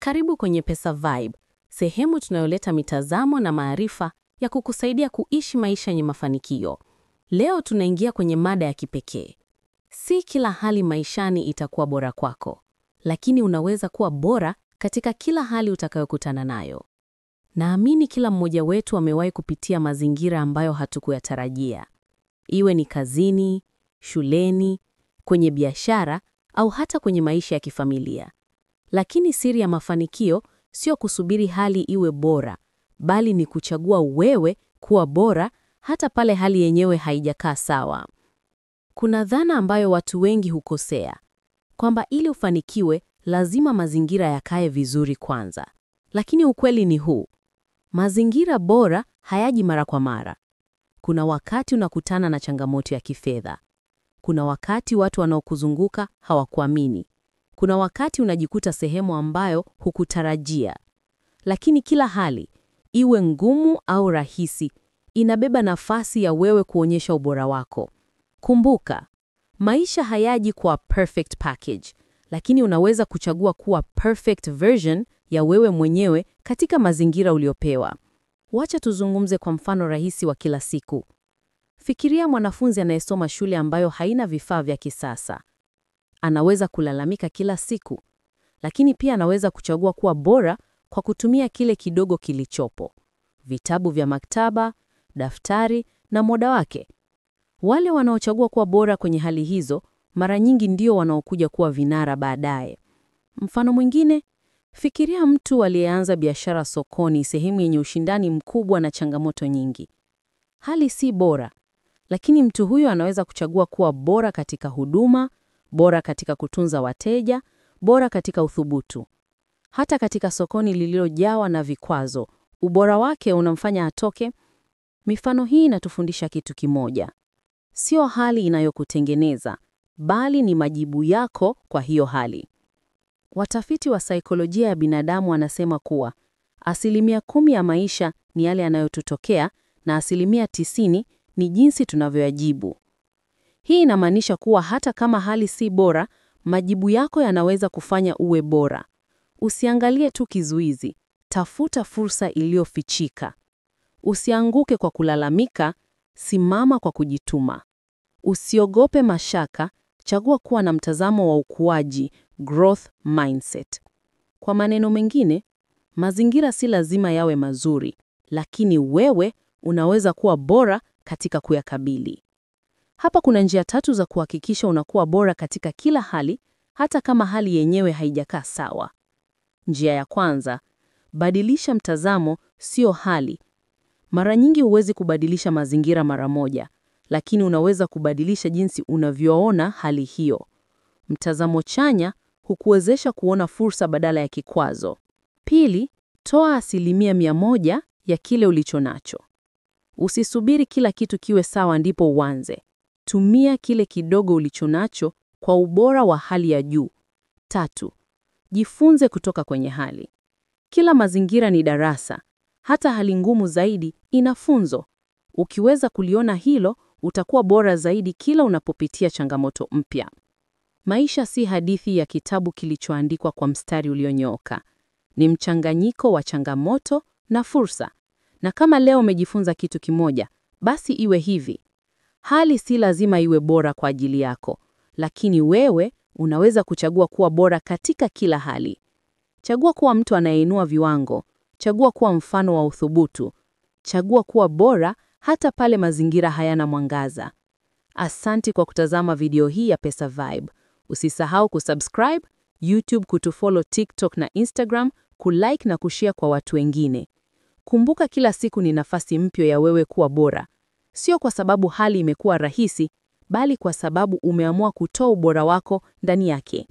Karibu kwenye Pesa Vibe, sehemu tunayoleta mitazamo na maarifa ya kukusaidia kuishi maisha yenye mafanikio. Leo tunaingia kwenye mada ya kipekee. Si kila hali maishani itakuwa bora kwako, lakini unaweza kuwa bora katika kila hali utakayokutana nayo. Naamini kila mmoja wetu amewahi kupitia mazingira ambayo hatukuyatarajia. Iwe ni kazini, shuleni, kwenye biashara au hata kwenye maisha ya kifamilia. Lakini siri ya mafanikio sio kusubiri hali iwe bora, bali ni kuchagua wewe kuwa bora hata pale hali yenyewe haijakaa sawa. Kuna dhana ambayo watu wengi hukosea, kwamba ili ufanikiwe lazima mazingira yakae vizuri kwanza. Lakini ukweli ni huu: mazingira bora hayaji mara kwa mara. Kuna wakati unakutana na changamoto ya kifedha. Kuna wakati watu wanaokuzunguka hawakuamini. Kuna wakati unajikuta sehemu ambayo hukutarajia. Lakini kila hali, iwe ngumu au rahisi, inabeba nafasi ya wewe kuonyesha ubora wako. Kumbuka, maisha hayaji kwa perfect package, lakini unaweza kuchagua kuwa perfect version ya wewe mwenyewe katika mazingira uliopewa. Wacha tuzungumze kwa mfano rahisi wa kila siku. Fikiria mwanafunzi anayesoma shule ambayo haina vifaa vya kisasa. Anaweza kulalamika kila siku, lakini pia anaweza kuchagua kuwa bora kwa kutumia kile kidogo kilichopo: vitabu vya maktaba, daftari na muda wake. Wale wanaochagua kuwa bora kwenye hali hizo mara nyingi ndio wanaokuja kuwa vinara baadaye. Mfano mwingine, fikiria mtu aliyeanza biashara sokoni, sehemu yenye ushindani mkubwa na changamoto nyingi. Hali si bora, lakini mtu huyo anaweza kuchagua kuwa bora katika huduma, bora katika kutunza wateja, bora katika uthubutu. Hata katika sokoni lililojawa na vikwazo, ubora wake unamfanya atoke. Mifano hii inatufundisha kitu kimoja: sio hali inayokutengeneza, bali ni majibu yako kwa hiyo hali. Watafiti wa saikolojia ya binadamu wanasema kuwa 10% ya maisha ni yale yanayotutokea na 90% ni jinsi tunavyoyajibu. Hii inamaanisha kuwa hata kama hali si bora, majibu yako yanaweza kufanya uwe bora. Usiangalie tu kizuizi, tafuta fursa iliyofichika. Usianguke kwa kulalamika, simama kwa kujituma. Usiogope mashaka, chagua kuwa na mtazamo wa ukuaji, growth mindset. Kwa maneno mengine, mazingira si lazima yawe mazuri, lakini wewe unaweza kuwa bora katika kuyakabili. Hapa kuna njia tatu za kuhakikisha unakuwa bora katika kila hali, hata kama hali yenyewe haijakaa sawa. Njia ya kwanza, badilisha mtazamo, sio hali. Mara nyingi huwezi kubadilisha mazingira mara moja, lakini unaweza kubadilisha jinsi unavyoona hali hiyo. Mtazamo chanya hukuwezesha kuona fursa badala ya kikwazo. Pili, toa 100% ya kile ulicho nacho. Usisubiri kila kitu kiwe sawa ndipo uanze. Tumia kile kidogo ulicho nacho kwa ubora wa hali ya juu. Tatu, jifunze kutoka kwenye hali. Kila mazingira ni darasa. Hata hali ngumu zaidi ina funzo. Ukiweza kuliona hilo, utakuwa bora zaidi kila unapopitia changamoto mpya. Maisha si hadithi ya kitabu kilichoandikwa kwa mstari ulionyooka. Ni mchanganyiko wa changamoto na fursa. Na kama leo umejifunza kitu kimoja, basi iwe hivi: hali si lazima iwe bora kwa ajili yako, lakini wewe unaweza kuchagua kuwa bora katika kila hali. Chagua kuwa mtu anayeinua viwango. Chagua kuwa mfano wa uthubutu. Chagua kuwa bora hata pale mazingira hayana mwangaza. Asanti kwa kutazama video hii ya Pesa Vibe. Usisahau kusubscribe YouTube, kutufollow TikTok na Instagram, kulike na kushare kwa watu wengine. Kumbuka, kila siku ni nafasi mpya ya wewe kuwa bora, sio kwa sababu hali imekuwa rahisi, bali kwa sababu umeamua kutoa ubora wako ndani yake.